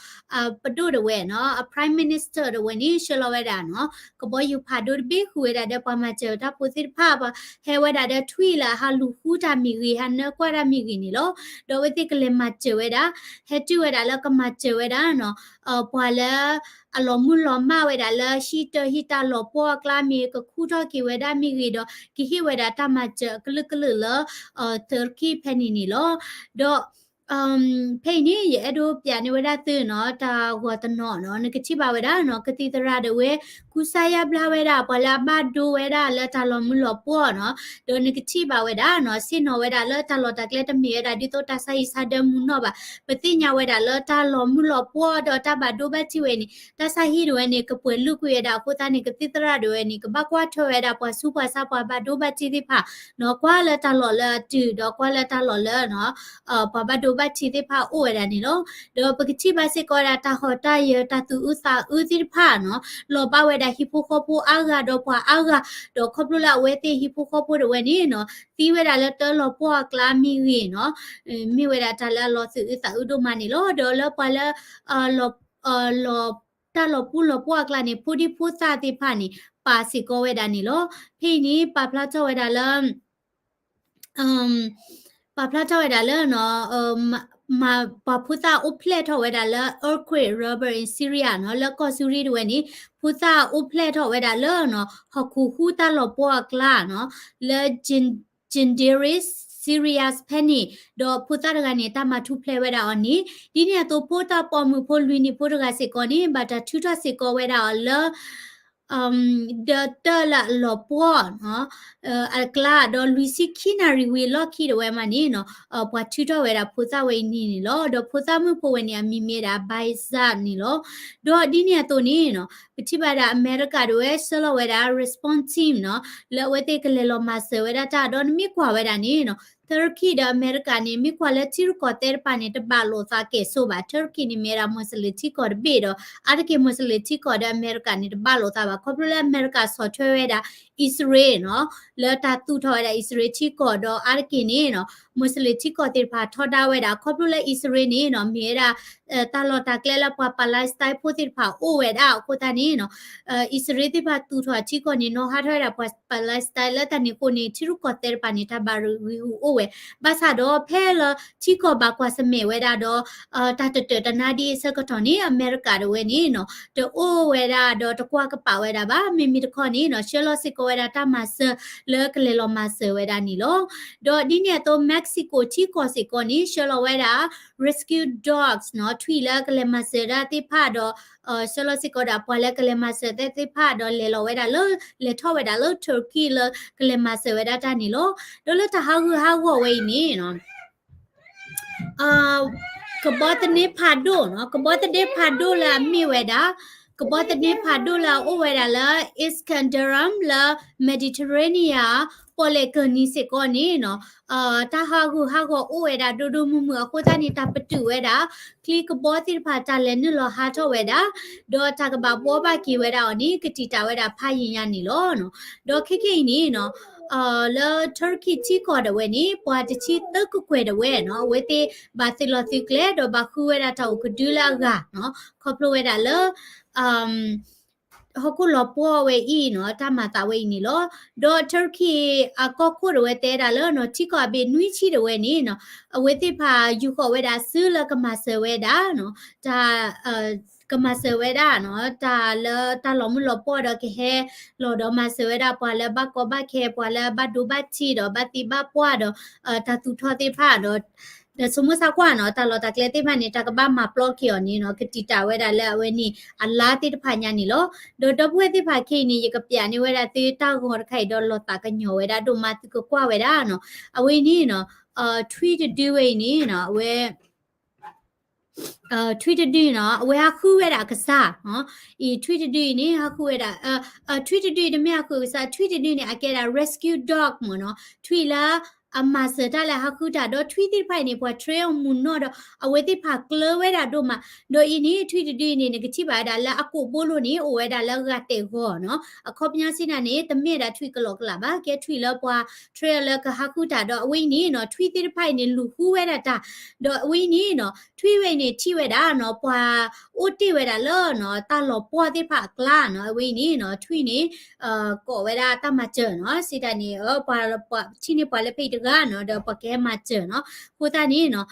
ပဒိၣ်တဝဲနီၤ အ Prime Minister တဝဲန့ၣ် ဆှၢလီၤဝဲဒၣ်နီၤ ကဘီယူၤဖးဒိၣ်တဘ့ၣ်ဃုာ်ဝဲဒၣ်ဒီးပှၤမၤစၢၤတၢ်ဖိသ့ၣ်တဖၣ် ပှၤဟဲဝဲဒၣ်ဒီးထွံၣ်လၢအဟးလူၤဃုတၢ်မ့ၢ်ဂ့ၤ ဟးနၢကွၢ်တၢ်မ့ၢ်ဂ့ၤန့ၣ်လီၤ. ဒီးအဝဲသ့ၣ်ကလဲၤမၤစၢၤဝဲဒၣ် ဟဲတုၤဝဲဒၣ်လၢကမၤစၢၤဝဲဒၣ်နီၤ ပှၤလၢ အလီၤမုၢ်လီၤမၢ်ဝဲဒၣ်လၢဟံၣ်တၢ်ဟံၣ်တၢ်လီၤပှီၢ်အကျါမ့ၢ် ကခူၣ်ထီၣ်က့ၤဝဲဒၣ်မ့ၢ်ဂ့ၤဒီး ကဟ့ၣ်ဝဲဒၣ်တၢ်မၤစၢၤအကလုာ်ကလုာ်လၢ Turkey ဖဲန့ၣ်န့ၣ်လီၤ. ဒီး ဖဲအံၤန့ၣ် ယအဲၣ်ဒိးပျးန့ၢ်ဝဲဒၣ်သုနီၤ တၢ်ဂီၤတနီၤနီၤ နကထံၣ်ဘၣ်ဝဲဒၣ်နီၤ ကသံၣ်သရၣ်ဒၣ်ဝဲ ကူစါယါဘျါဝဲဒၣ် ပှၤလၢအဘၣ်ဒိဝဲဒၣ်လၢတၢ်လီၤမုၢ်လီၤပှီၢ်နီၤ, ဒီးနကထံၣ်ဘၣ်ဝဲဒၣ်နီၤ ဆ့ၣ်နီၤဝဲဒၣ်လၢတၢ်လီၢ်တၢ်ကျဲတမ့ၢ်ဝဲဒၣ် ဒ်သိးတၢ်ဆါဟံၣ်ဆါဒၢမူနီၢ်ဘၣ်. ပသ့ၣ်ညါဝဲဒၣ်လၢတၢ်လီၤမုၢ်လီၤပှီၢ်ဒီးတၢ်ဘၣ်ဒိဘၣ်ထံးဝဲန့ၣ် တၢ်ဆါဟံၣ်ဒၣ်ဝဲန့ၣ် ကပှဲၤလုာ်ကွံာ်ဝဲဒၣ်အဃိသတးန့ၣ် ကသံၣ်သရၣ်ဒၣ်ဝဲန့ၣ် ကဘၣ်ကွၢ်ထွဲဝဲဒၣ်ပှၤဆူးပှၤဆါ ပှၤဘၣ်ဒိဘၣ်ထံးသ့ၣ်တဖၣ်နီၤ, ကွၢ်လၢတၢ်လီၢ်လၢအတုၤ ဒီးကွၢ်လၢတၢ်လီၢ်လၢနီၤ ပှၤဘၣ်ဒိဘၣ်ထံးသ့ၣ်တဖၣ်အိၣ်ဝဲဒၣ်န့ၣ်လီၤ. ဒီးပကထံၣ်ဘၣ်စ့ၢ်ကီးဝဲဒၣ်တၢ်ဟီၣ်တၢ်ယၢၤ တၢ်သူၣ်အုးသးအုးသ့ၣ်တဖၣ်နီၤ လီၤဘၣ်ဝဲဒၣ်ဟံၣ်ဖိဃီဖိအါဂၤဒီးပှၤအါဂၤ, ဒီးခီဖျိလၢအဝဲသ့ၣ်ဟံၣ်ဖိဃီဖိဒၣ်ဝဲန့ၣ်နီၤ သံဝဲဒၣ်လၢတၢ်လီၤပှီၢ်အကျါမ့ၢ်ဂ့ၤနီၤ, မ့ၢ်ဝဲဒၣ်တၢ်လၢအလီၤသူၣ်အုးသးအုးဒိၣ်မးန့ၣ်လီၤ. ဒီးလၢပှၤလၢ လီၤ တၢ်လီၤပူၤလီၤပှီၢ်အကျါန့ၣ် ဖိဒံဖိသၣ်သ့ၣ်တဖၣ်န့ၣ် ပာ်စ့ၢ်ကီးဝဲဒၣ်န့ၣ်လီၤ. ဖဲအံၤန့ၣ် ပာ်ဖျါထီၣ်ဝဲဒၣ်လၢ ပာ်ဖျါထီၣ်ဝဲဒၣ်လၢ ပှၤဖိသၣ်အိၣ်ဖျဲၣ်ထီၣ်ဝဲဒၣ်လၢ earthquake rubber in Syria နီၤ လၢကီၢ်စူရံဒၣ်ဝဲန့ၣ် ဖိသၣ်အိၣ်ဖျဲၣ်ထီၣ်ဝဲဒၣ်လၢနီၤ ဟီၣ်ခိၣ်ဟူတၢ်လီၤပှီၢ်အကျါနီၤ လၢ Jindiri Syria ဖဲန့ၣ် ဒီးဖိသၣ်တဂၤန့ၣ် တၢ်မၤထူၣ်ဖျဲးဝဲဒၣ်အီၤန့ၣ် ဒ်န့ၣ်အသိးဖိတၢ်ပိာ်မုၣ်ဖိလွံၢ်နံၣ်ဖိတဂၤစ့ၢ်ကီးန့ၣ် ဘၣ်တၢ်ထုးထီၣ်စ့ၢ်ကီးဝဲဒၣ်အီၤလၢ ဒီးတၢ်လၢအလီၤပှီၢ်နီၤ အကျါ ဒီးလွံၢ်ဆံခံနၣ်ရံၣ်ဝံၤအလီၢ်ခံဒၣ်ဝဲမးန့ၣ်နီၤ ပှၤထုးထီၣ်ဝဲဒၣ်ဖိသၣ်ဝဲအံၤန့ၣ်န့ၣ်လီၤ. ဒီးဖိသၣ်မုၣ်ဖိဝဲန့ၣ် အမံၤမ့ၢ်ဒၣ် Baizad န့ၣ်လီၤ. ဒီးဒ်န့ၣ်အသိးန့ၣ်နီၤ ပထံၣ်ဘၣ်ဒၣ်အမဲရကၤဒၣ်ဝဲ ဆှၢလီၤဝဲဒၣ် response team နီၤ လၢအဝဲသ့ၣ်ကလဲၤလီၤမၤစၢၤဝဲဒၣ်တၢ် ဒီးနမ့ၢ်ကွၢ်ဝဲဒၣ်န့ၣ်နီၤ Turkey ဒီးအမဲရကၤန့ၣ် မ့ၢ်ကွၢ်လၢထံရူၢ်ကီၢ်သဲးတဖၣ်န့ၣ် တဘၣ်လိာ်သးကဲၣ်ဆိးဘၣ်. Turkey န့ၣ်မ့ၢ်ဝဲဒၣ် Muslim ထံကီၢ်တဘ့ၣ်ဒီး အါတက့ၢ် Muslim ထံကီၢ်ဒီးအမဲရကၤန့ၣ် တဘၣ်လိာ်သးဘၣ်. ခီဖျိလၢအမဲရကၤဆီၣ်ထွဲဝဲဒၣ် အံၣ်စရ့လးနီၤ လၢတၢ်သူၣ်ထီၣ်ဝဲဒၣ်အံၣ်စရ့လးထံကီၢ်ဒီးအါတက့ၢ်န့ၣ်နီၤ Muslim ထံကီၢ်သ့ၣ်တဖၣ်ထီဒါဝဲဒၣ် ခီဖျိလၢအံၣ်စရ့လးန့ၣ်နီၤ မ့ၢ်ဝဲဒၣ် တၢ်လီၢ်တၢ်ကျဲလၢပှၤ Palestine ဖိသ့ၣ်တဖၣ်အိၣ်ဝဲဒၣ်အဃိသတးန့ၣ်နီၤ အံၣ်စရ့လးသ့ၣ်တဖၣ်သူၣ်ထီၣ်ထံကီၢ်န့ၣ် နီၣ်ဟးထီၣ်ဝဲဒၣ်ပှၤ Palestine လၢတၢ်န့ၣ်အဃိန့ၣ် ထံရူၢ်ကီၢ်သဲးတဖၣ်န့ၣ် တၢ်ဘၣ်ရံၣ်ဂံၢ်ဟူးအိၣ်ဝဲ ဘၣ်ဆၣ်ဒီးဖဲလၢထံကီၢ်ဘၣ်ကွၢ်ဆၢၣ်မဲာ်ဝဲဒၣ်ဒီး တၢ်တတၢာ်တနါဒ်အံၤအဆၢကတီၢ်န့ၣ် အမဲရကၤဒၣ်ဝဲန့ၣ်နီၤ တအိၣ်ဝဲဒၣ်ဒီးတကွၢ်ကပာ်ဝဲဒၣ်ဘၣ်. မ့မ့ၢ်တခီန့ၣ်နီၤ ဆှၢလီၤစ့ၢ်ကီးဝဲဒၣ်တၢ်မၤစၢၤလၢကလဲၤလီၤမၤစၢၤဝဲဒၣ်န့ၣ်လီၤ. ဒီးဒ်န့ၣ်အသိး Mexico ထံကီၢ်စ့ၢ်ကီးန့ၣ် ဆှၢလီၤဝဲဒၣ် rescue dogs နီၤ ထွံၣ်လၢကလဲၤမၤစၢၤဒၣ်သ့ၣ်တဖၣ်ဒီး ဆှၢလီၤစ့ၢ်ကီးဒၣ်ပှၤလၢကလဲၤမၤစၢၤသ့ၣ်တဖၣ်ဒီးလဲၤလီၤဝဲဒၣ်လၢ လဲၤထီၣ်ဝဲဒၣ်လၢ Turkey လၢကလဲၤမၤစၢၤဝဲဒၣ်တၢ်န့ၣ်လီၤ. ဒီးလၢတၢ်ဟးဂူာ်ဟးဂီၤဝဲအံၤန့ၣ်နီၤ ကဘီသန့ဖးဒိၣ်နီၤ ကဘီသန့ဖးဒိၣ်လၢအမ့ၢ်ဝဲဒၣ် ကဘီသန့ဖးဒိၣ်လၢအအိၣ်ဝဲဒၣ်လၢ Iskenderun လၢ Mediterranean ပီၣ်လဲၣ်ကၢၢ်နံၤစ့ၢ်ကီးန့ၣ်နီၤ တၢ်ဟးဂူာ်ဟးဂီၤအိၣ်ဝဲဒၣ်ဒိၣ်ဒိၣ်မုၢ်မုၢ်အဃိသတးန့ၣ် တၢ်ပတုာ်ဝဲဒၣ် ချံကဘီသ့ၣ်တဖၣ်တၢ်လဲၤနုာ်လီၤဟးထီၣ်ဝဲဒၣ် ဒီးတၢ်ကဘၣ်ဘှီဘၣ်က့ၤဝဲဒၣ်အီၤန့ၣ် ကတံာ်တာ်ဝဲဒၣ်ဖးယံာ်ညါန့ၣ်လီၤ. ဒီးခဲကနံၣ်အံၤန့ၣ်နီၤ လၢ Turkey ထံကီၢ်ဒၣ်ဝဲန့ၣ် ပှၤတဆံသၢကကွဲၢ်ဒၣ်ဝဲနီၤ အဝဲသ့ၣ်ဘၣ်သုးလီၤသုးကျဲ ဒီးဘၣ်ဃုဝဲဒၣ်တၢ်အိၣ်ကဒုလၢအဂၤနီၤ ခီဖျိဝဲဒၣ်လၢ ဟီၣ်ခိၣ်လီၤပှီၢ်ဝဲအံၤနီၤ တၢ်မၤသးဝဲအံၤန့ၣ်လီၤ. ဒီး Turkey အကီၢ်ခိၣ်ဒၣ်ဝဲတဲဒၣ်လၢနီၤ ထံကီၢ်အဘ့ၣ်နွံဆံဒၣ်ဝဲန့ၣ်နီၤ အဝဲသ့ၣ်တဖၣ်ယူာ်ဃီၤဝဲဒၣ်စုလၢကမၤစၢၤဝဲဒၣ်နီၤ တၢ် ကမၤစၢၤဝဲဒၣ်နီၤ တၢ်လၢတၢ်လီၤမုၢ်လီၤပှီၢ်ဒီးကဟဲလီၤဒီးမၤစၢၤဝဲဒၣ်ပှၤလၢဘၣ်ကီဘၣ်ခဲ ပှၤလၢဘၣ်ဒိဘၣ်ထံးဒီးဘၣ်သံဘၣ်ပှၢ်ဒီး တၢ်သူၣ်ထီၣ်သ့ၣ်တဖၣ်ဒီး ဒီးဆိကမိၣ်ဆါကွၢ်နီၤ တၢ်လီၢ်တၢ်ကျဲသ့ၣ်တဖၣ်န့ၣ် တၢ်ကဘၣ်မၤပျီက့ၤအီၤန့ၣ်နီၤ ကတံာ်တာ်ဝဲဒၣ်လၢအဝဲန့ၣ် အလါသ့ၣ်တဖၣ်ညါန့ၣ်လီၤ. ဒီးဒီပုၢ်ဝဲၢ်သ့ၣ်တဖၣ်ခဲအံၤန့ၣ် ယကပျးန့ၢ်ဝဲဒၣ်သုတၢ်ဂီၤတခါအံၤဒီးလီၤသးကညီၤဝဲဒၣ်ဒိၣ်မး သုကကွၢ်ဝဲဒၣ်နီၤ အဝဲအံၤန့ၣ်နီၤ ထွံၣ်တဒုဝဲအံၤန့ၣ်နီၤ အဝဲ ထွံၣ်တဒုနီၤ အဝဲဟးဃုဝဲဒၣ်အကစၢ်နီၤ အံၤထွံၣ်တဒုအံၤန့ၣ် ဟးဃုဝဲဒၣ် ထွံၣ်တဒုအံၤတမ့ၢ်ဟးဃုအကစၢ် ထွံၣ်တဒုန့ၣ် အကဲဒၣ် rescue dog မ့ၢ်နီၤ ထွံၣ်လၢအမၤစၢၤတၢ်လၢဟးဃုတၢ် ဒီးထွံၣ်သ့ၣ်တဖၣ်အံၤန့ၣ် ပှၤ train အီၤမုာ်နီၢ်ဒီး အဝဲသ့ၣ်တဖၣ်ကျၢၤဝဲဒၣ်ဒိၣ်မး ဒီးအံၤန့ၣ် ထွံၣ်တဒုအံၤန့ၣ် နကထံၣ်ဘၣ်ဝဲဒၣ်လၢအကိာ်ဘိလိၤန့ၣ် အိၣ်ဝဲဒၣ်လၢဂၤတဲာ်ဂီၤနီၤ အခီပညီစံးနၤန့ၣ် တမ့ၢ်ဒၣ်ထွံၣ်ကလီကလးဘၣ် ကဲထွံၣ်လၢပှၤ train အီၤလၢကဟးဃုတၢ် ဒီးအဝဲအံၤန့ၣ်နီၤ ထွံၣ်သ့ၣ်တဖၣ်အံၤန့ၣ် လူၤဃုဝဲဒၣ်တၢ် ဒီးအဝဲအံၤန့ၣ်နီၤ ထွံၣ်ဝဲအံၤန့ၣ် ထံၣ်ဝဲဒၣ်နီၤ ပှၤအိၣ်တ့ၢ်ဝဲဒၣ်လၢနီၤ တၢ်လီၤပှီၢ်သ့ၣ်တဖၣ်အကျါနီၤ အဝဲအံၤန့ၣ်နီၤ ထွံၣ်န့ၣ် ကိးဝဲဒၣ်တၢ်မၤစၢၤနီၤ စံးတၢ်န့ၣ် ပှၤ ပှၤထံၣ်န့ၢ်ပှၤလၢဖဲအံၤတဂၤနီၤ ဒီးပှၤကဟဲမၤစၢၤနီၤ အဃိသတးန့ၣ်နီၤ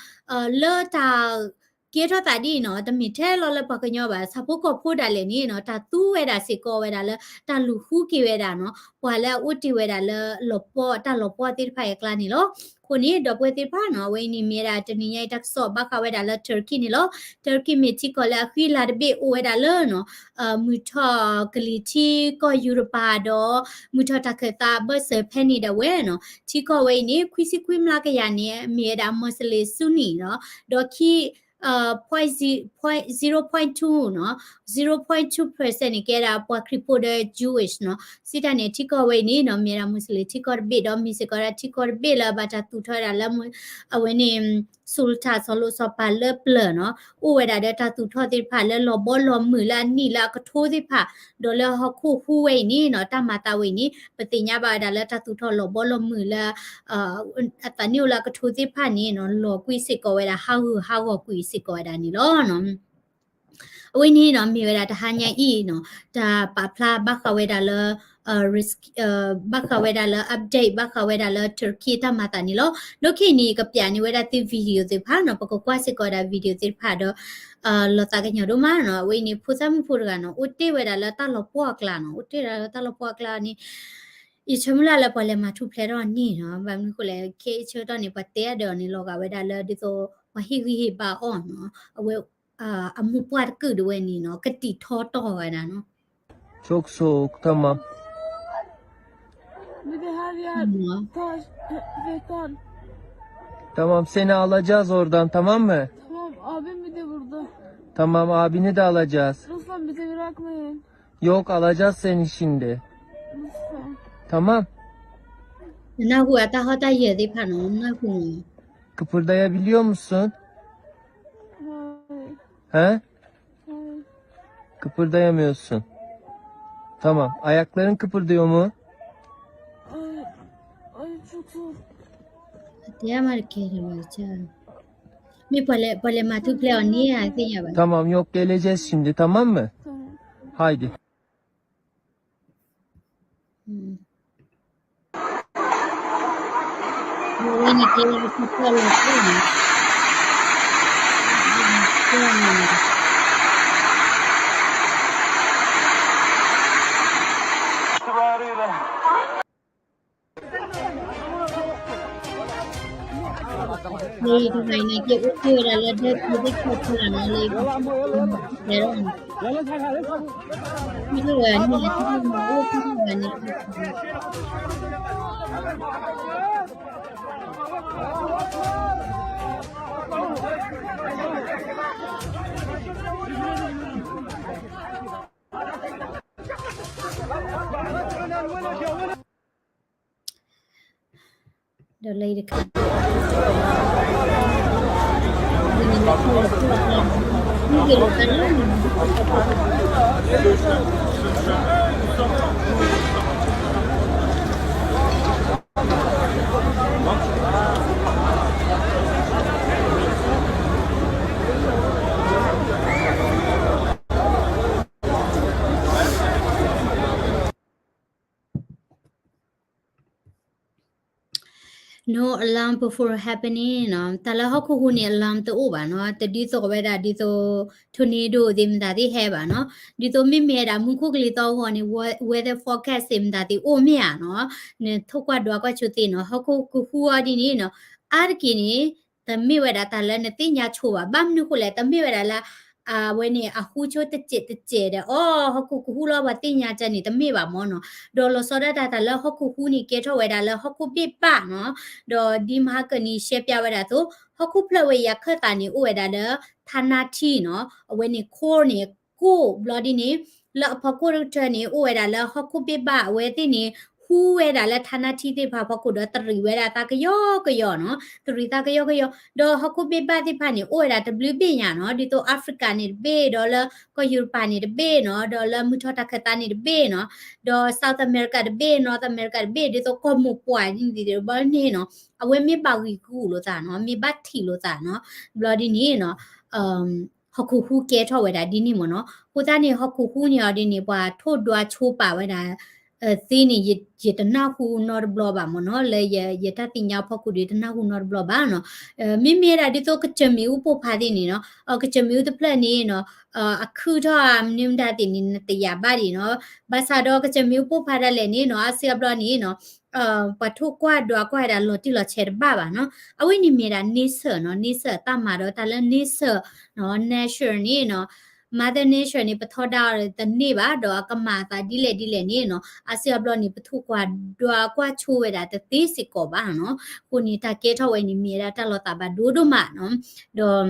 လၢတၢ် ကဲထီၣ်သးဒ်အံၤနီၤ တမ့ၢ်ထဲလီၤလၢပှၤကညီဘၣ် ဆၣ်ဖိကီၢ်ဖိဒၣ်လဲာ်န့ၣ်နီၤ တၢ်သူဝဲဒၣ်စ့ၢ်ကီးဝဲဒၣ်လၢ တၢ်လူၤဃုက့ၤဝဲဒၣ်နီၤ ပှၤလၢအအိၣ်တ့ၢ်ဝဲဒၣ်လၢလီၤပှီၢ် တၢ်လီၤပှီၢ်သ့ၣ်တဖၣ်အကျါန့ၣ်လီၤ. အဃိန့ၣ် ဒီပုၢ်ဝဲၢ်သ့ၣ်တဖၣ်နီၤ အဝဲအံၤန့ၣ်မ့ၢ်ဝဲဒၣ်တနံၤညါအံၤတၢ်ကစီၣ်ဘၣ်ဃးဝဲဒၣ်လၢ Turkey န့ၣ်လီၤ. Turkey မ့ၢ်ထံကီၢ်လၢအဃံလၤတဘ့ၣ်အိၣ်ဝဲဒၣ်လၢနီၤ မုၢ်ထီၣ်ကလံၤထံကီၢ်ယူရပၤဒီး မုၢ်ထီၣ်တၢ်ခၢၣ်သးအဘၢၣ်စၢၤဖဲန့ၣ်ဒၣ်ဝဲနီၤ ထံကီၢ်ဝဲအံၤန့ၣ် ခွံဆံခွံမျးကယၤန့ၣ် မ့ၢ်ဝဲဒၣ် Muslim Sunni နီၤ ဒီးခံ point zero point two နီၤ zero point two percent န့ၣ် ကဲဒၣ်ပှၤခရံာ်ဖိဒီး Jewish နီၤ စံးတၢ်န့ၣ် ထံကီၢ်ဝဲအံၤန့ၣ်နီၤ မ့ၢ်ဒၣ် Muslim ထံကီၢ်တဘ့ၣ်ဒီး မ့ၢ်စ့ၢ်ကီးဒၣ်ထံကီၢ်တဘ့ၣ်လၢအဘၣ်တၢ်သူၣ်ထီၣ်ဝဲဒၣ်လၢ အဝဲန့ၣ် Sultan စီၤလိၣ်စီၤပၤလၢပျၢၤနီၤ အိၣ်ဝဲဒၣ်ဒီးတၢ်သူၣ်ထီၣ်သ့ၣ်တဖၣ်လၢလီၤဘီလီၤမုၢ်လၢအနံၣ်လၢအကထိသ့ၣ်တဖၣ် ဒီးလၢဟီၣ်ခိၣ်ဟူးဝဲအံၤန့ၣ်နီၤ တၢ်မၤသးဝဲအံၤန့ၣ် ပသ့ၣ်ညါဘၣ်ဝဲဒၣ်လၢတၢ်သူၣ်ထီၣ်လီၤဘီလီၤမုၢ်လၢ အသးနံၣ်အိၣ်လၢအကထိသ့ၣ်တဖၣ်န့ၣ်နီၤ လီၤကွံာ်စ့ၢ်ကီးဝဲဒၣ် ဟးဂူာ်ဟးဂီၤကွံာ်စ့ၢ်ကီးဝဲဒၣ်န့ၣ်လီၤ. အဝဲန့ၣ်နီၤ မ့ၢ်ဝဲဒၣ်တဟါညါအံၤနီၤ တၢ်ပာ်ဖျါဘၣ်ဃးဝဲဒၣ်လၢ risk ဘၣ်ဃးဝဲဒၣ်လၢ update ဘၣ်ဃးဝဲဒၣ်လၢ Turkey တၢ်မၤသးန့ၣ်လီၤ. ဒီးခဲအံၤန့ၣ် ကပျးန့ၢ်ဝဲဒၣ်သု video သ့ၣ်တဖၣ်နီၤ ပကကွၢ်စ့ၢ်ကီးဝဲဒၣ် video သ့ၣ်တဖၣ်ဒီး လီၤသးကညီၤဒိၣ်မးနီၤ အဝဲအံၤန့ၣ် ဖိသၣ်မုၣ်ဖိတဂၤနီၤ အိၣ်တ့ၢ်ဝဲဒၣ်လၢတၢ်လီၤပှီၢ်အကျါနီၤ အိၣ်တ့ၢ်ဝဲဒၣ်လၢတၢ်လီၤပှီၢ်အကျါန့ၣ် ယဆၢမုၢ်လၢ်လၢပှၤလဲၤမၤထူၣ်ဖျဲးထီၣ်န့ၣ်နီၤ ဘၣ်မနုၤဃိလဲၣ် ခဲအံၤဆၢကတီၢ်န့ၣ် ပှၤတဲအဒၢးအီၤန့ၣ် လီၤဂာ်ဝဲဒၣ်လၢဒ်သိး ပှၤဟ့ၣ်ဂံၢ်ဟ့ၣ်ဘါအီၤနီၤ အဝဲ အမိၢ်ပှၢ်တကုာ်ဒၣ်ဝဲန့ၣ်နီၤ ကတံာ်ထီတီၢ်ဝဲဒၣ်နီၤ Çok soğuk, tamam. Bir de her yer taş, beton. Tamam, seni alacağız oradan, tamam mı? Tamam, abim bir de burada. Tamam, abini de alacağız. Lütfen bizi bırakmayın. Yok, alacağız seni şimdi. Lütfen. Tamam. နၢ်ဟူအတၢ်ဟီၣ်တၢ်ယၢၤသ့ၣ်တဖၣ်နီၤ နၢ်ဟူနီၤ Kıpırdayabiliyor musun? Hayır. He? Hayır. Kıpırdayamıyorsun. Tamam. Ayakların kıpırdıyor mu? Ay, ay, çok zor. တဲမၤတကဲလၢၤဘၣ် မ့ၢ်ပှၤလဲၤ ပှၤလဲၤမၤထူၣ်ဖျဲးအီၤန့ၣ် အသ့ၣ်ညါဘၣ်. Tamam, yok, geleceğiz şimdi, tamam mı? Tamam. Haydi. လၢတဂၤန့ၣ် ကအိၣ်တ့ၢ်ဝဲဒၣ်လၢဒၢးက့သ့ၣ်ခီၣ်ထံးလီၤနီၤ လၢ တဲဒၣ်န့ၣ် မ့ၢ်တဂၤန့ၣ် မ့ၢ်တဂၤန့ၣ် ဒီးလၢတခါ No alarm before happening နီၤ, တၢ်လၢဟီၣ်ခိၣ်ဟူးန့ၣ် alarm တအိၣ်ဘၣ်နီၤ, တဒ်သိးဝဲဒၣ်ဒ်သိး tornado သ့ၣ်မတၤသ့ၣ်ဟဲဘၣ်နီၤ, ဒ်သိးမ့မ့ၢ်ဝဲဒၣ်မူခိၣ်ကလံၤသီအဂီၢ်န့ၣ် weather forecast သ့ၣ်မတၤသ့ၣ်အိၣ်မ့ၢ်ဧါနီၤ, နထိၣ်ကွၢ်ဒွးကွၢ်ဆိသ့နီၤ, ဟီၣ်ခိၣ်ကဟူးအီၤဒ်န့ၣ်နီၤ, အါတက့ၢ်န့ၣ် တမ့ၢ်ဝဲဒၣ်တၢ်လၢနသ့ၣ်ညါဆိဘၣ်, ဘၣ်မနုၤဃိလဲၣ်, တမ့ၢ်ဝဲဒၣ်လၢ အဝဲန့ၣ် အဟူးဆိတစဲးတစဲးဒီး အိ ဟီၣ်ခိၣ်ကဟူးလီၤပှၤသ့ၣ်ညါတၢ်န့ၣ် တမ့ၢ်ဘၣ်မ့ၢ်နီၤ, ဒီးလီၤဆီဒၣ်တၢ်တၢ်လၢဟီၣ်ခိၣ်ဟူးန့ၣ် ကဲထီၣ်ဝဲဒၣ်လၢဟီၣ်ခိၣ်ဘ့ၣ်ဘၣ်နီၤ, ဒီးဒ်မဟါကၢန့ၣ် ရှဲပၠးဝဲဒၣ်အသိး ဟီၣ်ခိၣ်ဖျၢၣ်ဝဲအံၤအခၢၣ်သးန့ၣ် အိၣ်ဝဲဒၣ်လၢ ထါနါထံနီၤ, အဝဲန့ၣ် core န့ၣ် ကိၣ်ဘျီဒ်န့ၣ်, လၢအဖီခိၣ်တကတၢၢ်န့ၣ် အိၣ်ဝဲဒၣ်လၢဟီၣ်ခိၣ်ဘ့ၣ်ဘၣ်အဝဲသ့ၣ်န့ၣ် ဟူးဝဲဒၣ်လၢထါနါထံသ့ၣ်တဖၣ်အဖီခိၣ်ဒီးတရံးဝဲဒၣ်သးကယီကယီနီၤ, တရံးသးကယီကယီ, ဒီးဟီၣ်ခိၣ်ဘ့ၣ်ဘၣ်သ့ၣ်တဖၣ်န့ၣ် အိၣ်ဝဲဒၣ်တဘျုးဘ့ၣ်ညါနီၤ, ဒ်သိး Africa န့ၣ်တဘ့ၣ်, ဒီးလၢကီၢ်ယူရပၤန့ၣ်တဘ့ၣ်နီၤ, ဒီးလၢမုၢ်ထီၣ်တၢ်ခၢၣ်သးန့ၣ်တဘ့ၣ်နီၤ, ဒီး South America တဘ့ၣ်, North America တဘ့ၣ်, ဒ်သိးကီၢ်မိၢ်ပှၢ်န့ၣ်တဘျီန့ၣ်နီၤ, အဝဲမ့ၢ်ဘၣ်ဂံာ်ဂူာ်လိာ်သးနီၤ, မ့ၢ်ဘၣ်ထံးလိာ်သးနီၤ, ဘျီဒ်န့ၣ်နီၤ ဟီၣ်ခိၣ်ဟူးကဲထီၣ်ဝဲဒၣ်ဒ်န့ၣ်မ့ၢ်နီၤ, အဃိသတးန့ၣ် ဟီၣ်ခိၣ်ဟူးန့ၣ်အီၤဒ်န့ၣ် ပှၤထိၣ်ဒွးဆိပာ်ဝဲဒၣ် သ့န့ၣ် ယတနၢ်ဟူနီတဘျီဘၣ်မ့ၢ်နီၤ, လၢယတၢ်သ့ၣ်ညါဖီခိၣ်ဒီး တနၢ်ဟူနီတဘျီဘၣ်နီၤ. မ့မ့ၢ်ဝဲဒၣ်ဒ်သိးကစၢၢ်မ့ၣ်အူပိၢ်ဖးသ့ၣ်န့ၣ်နီၤ, ကစၢၢ်မ့ၣ်အူတဖျၢၣ်န့ၣ်နီၤ, အခုၣ်ထီၣ်မနုၤမတၤသ့ၣ်န့ၣ် နတယာ်ဘၣ်ဒံးနီၤ. ဘၣ်ဆၣ်ဒီးကစၢၢ်မ့ၣ်အူပိၢ်ဖးဒၣ်လဲာ်န့ၣ်နီၤ, အါစုအါဘျီန့ၣ်နီၤ ပှၤထိၣ်ကွၢ်ဒွးကွၢ်ဝဲဒၣ်လီၤတံၢ်လီၤဆဲးတဘၣ်ဘၣ်နီၤ. အဝဲန့ၣ်မ့ၢ်ဒၣ် nature နီၤ, nature အတၢ်မၤဒီးတၢ်လၢ nature နီၤ, nature န့ၣ်နီၤ, mother nature န့ၣ် ပထီဒါအီၤတန့ၢ်ဘၣ်, ဒီးအကမၤအသးဒ်လဲၣ်ဒ်လဲၣ်န့ၣ်နီၤ, အါစုအါဘျီန့ၣ် ပထိၣ်ကွၢ်ဒွးကွၢ်ဆိဝဲဒၣ်တသ့စ့ၢ်ကီးဘၣ်နီၤ. အဃိန့ၣ် တၢ်ကဲထီၣ်ဝဲန့ၣ် မ့ၢ်ဝဲဒၣ်တၢ်လီၤသးဘၣ်ဒိဒိၣ်မးနီၤ, ဒီး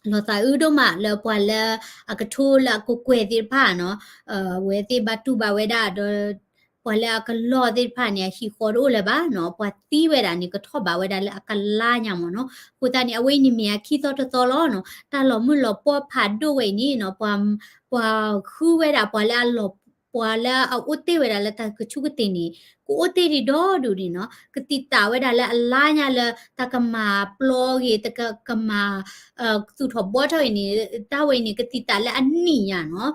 လီၤသးအုးဒိၣ်မးလၢပှၤလၢအကထိလၢအကကွဲၢ်သ့ၣ်တဖၣ်နီၤ, အဝဲသ့ၣ်ဘၣ်တူၢ်ဘၣ်ဝဲဒၣ်ဒီး ပှၤလၢအကလီၢ်သ့ၣ်တဖၣ်န့ၣ် အဟံၣ်ဃီတအိၣ်လၢၤဘၣ်နီၤ, ပှၤသံဝဲဒၣ်န့ၣ် ကထီၣ်ဘးဝဲဒၣ်လၢအကလါညါမ့ၢ်နီၤ. အဃိသတးန့ၣ် အဝဲအံၤန့ၣ်မ့ၢ်အခံသီတသီလီၤနီၤ, တၢ်လီၤမုၢ်လီၤပှီၢ်ဖးဒိၣ်ဝဲအံၤန့ၣ်နီၤ, ပှၤ ပှၤဃုဝဲဒၣ်ပှၤလၢအလီၤ ပှၤလၢအအိၣ်တ့ၢ်ဝဲဒၣ်လၢတၢ်ကဆူၣ်ကတ့ၢ်န့ၣ် ကအိၣ်တ့ၢ်ဒံးဒီဒူၣ်န့ၣ်နီၤ, ကသံၣ်သးဝဲဒၣ်လၢအလါညါလၢတၢ်ကမၤပျီဂ့ၤ တၢ်ကမၤ သူၣ်ထီၣ်ဘှီထီၣ်ဂ့ၤန့ၣ်, တၢ်ဝဲအံၤန့ၣ် ကသံၣ်သးလၢအနံၣ်ညါနီၤ,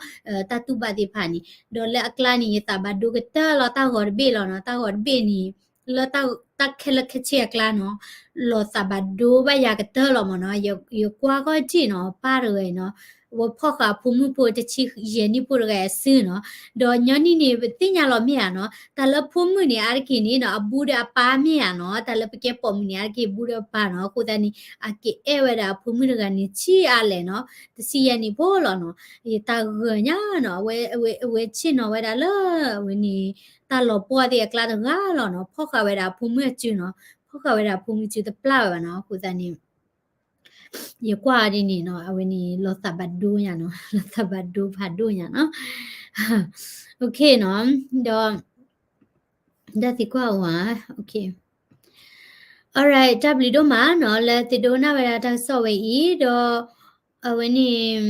တၢ်တူၢ်ဘၣ်သ့ၣ်တဖၣ်န့ၣ်, ဒီးလၢအကျါန့ၣ် ယသးဘၣ်ဒိကတၢၢ်လီၤ တၢ်ဂီၤတဘ့ၣ်လီၤနီၤ, တၢ်ဂီၤတဘ့ၣ်န့ၣ် လၢတၢ်ခဲလၢာ်ခဲဆ့အကျါနီၤ, လီၤသးဘၣ်ဒိဘၣ်ယၤကတၢၢ်လီၤမ့ၢ်နီၤ, ယကွၢ်ဂီၢ်ထံးနီၤ, ပၢ်တဂၤအံၤနီၤ, အဝဲဖီၣ်ဃာ်အဖိမုၣ်ဖိတဆံယဲၢ်နံၣ်ဖိတဂၤအစုနီၤ, ဒီးညီနုၢ်န့ၣ် ပသ့ၣ်ညါလီၤမ့ၢ်ဧါနီၤ, တၢ်လၢဖိမုၣ်န့ၣ် အါတက့ၢ်န့ၣ်နီၤ အဘူးဒီးအပၢ်မ့ၢ်ဧါနီၤ, တၢ်လၢပကဲပိာ်မုၣ်န့ၣ် အါတက့ၢ်ဘူးဒီးအပၢ်နီၤ, အဃိသတးန့ၣ် အကအဲၣ်ဝဲဒၣ်အဖိမုၣ်တဂၤန့ၣ် ဆံးအါလဲၣ်နီၤ, တဆံယဲၢ်နံၣ်ဖိလီၤနီၤ, ယတၢ်ဂၢၢ်ညါနီၤ, အဝဲဆ့ၣ်နီၤဝဲဒၣ်လၢ အဝဲန့ၣ် တၢ်လီၤပှီၢ်သ့ၣ်အကျါတဂၤလီၤနီၤ, ဖီၣ်ဃာ်ဝဲဒၣ်အဖိမုၣ်အစုနီၤ, ဖီၣ်ဃာ်ဝဲဒၣ်အဖိမုၣ်စုတပျၢ်ဝဲဘၣ်နီၤ, အဃိသတးန့ၣ် ယကွၢ်ဒ်န့ၣ်နီၤ, အဝဲန့ၣ် လီၤသးဘၣ်ဒိညါနီၤ, လီၤသးဘၣ်ဒိဖးဒိၣ်ညါနီၤ, ဒီး တၢ်သံကွၢ်အီၤဧါ, alright, တၢ်ဘျုးဒိၣ်မးနီၤ လၢသုဒိကနၣ်ဝဲဒၣ်တၢ်ကစီၣ်ဝဲအံၤ, ဒီး အဝဲန့ၣ်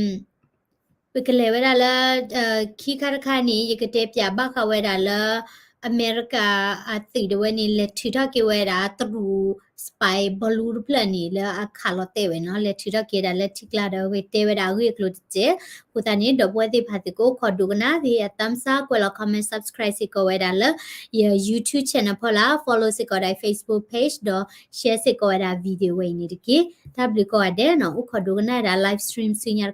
ပကလဲၤဝဲဒၣ်လၢ ခံခါတခါန့ၣ် ယကတဲပၠးဘၣ်ဃးဝဲဒၣ်လၢ အမဲရကၤအသုးဒၣ်ဝဲန့ၣ် လဲၤထုးထီၣ်က့ၤဝဲဒၣ်တရူး spy balloon တဖျၢၣ်န့ၣ် လၢအခးလီၤတဲာ်ဝဲနီၤ, လဲၤထုးထီၣ်က့ၤဒၣ်လၢထံကျါဒီး ဂဲၤတဲဝဲဒၣ်အဂ့ၢ်အကျိၤတစဲး. အဃိသတးန့ၣ် ဒီပုၢ်ဝဲၢ်သ့ၣ်တဖၣ်သုကအိၣ်ခိးဒိကနၣ်သ့ၣ် အ thumbs up ကွဲးလီၤ comment, subscribe စ့ၢ်ကီးဝဲဒၣ်လၢ ယ YouTube channel ဖီလာ်, follow စ့ၢ်ကီးဒၣ် Facebook page ဒီး share စ့ၢ်ကီးဝဲဒၣ် video ဝဲအံၤန့ၣ်တက့ၢ်. တၢ်ဘျုးကိးဂၤဒဲးနီၤ, အိၣ်ခိးဒိကနၣ်ဝဲဒၣ် live stream ဆူညါတခါနီၤ.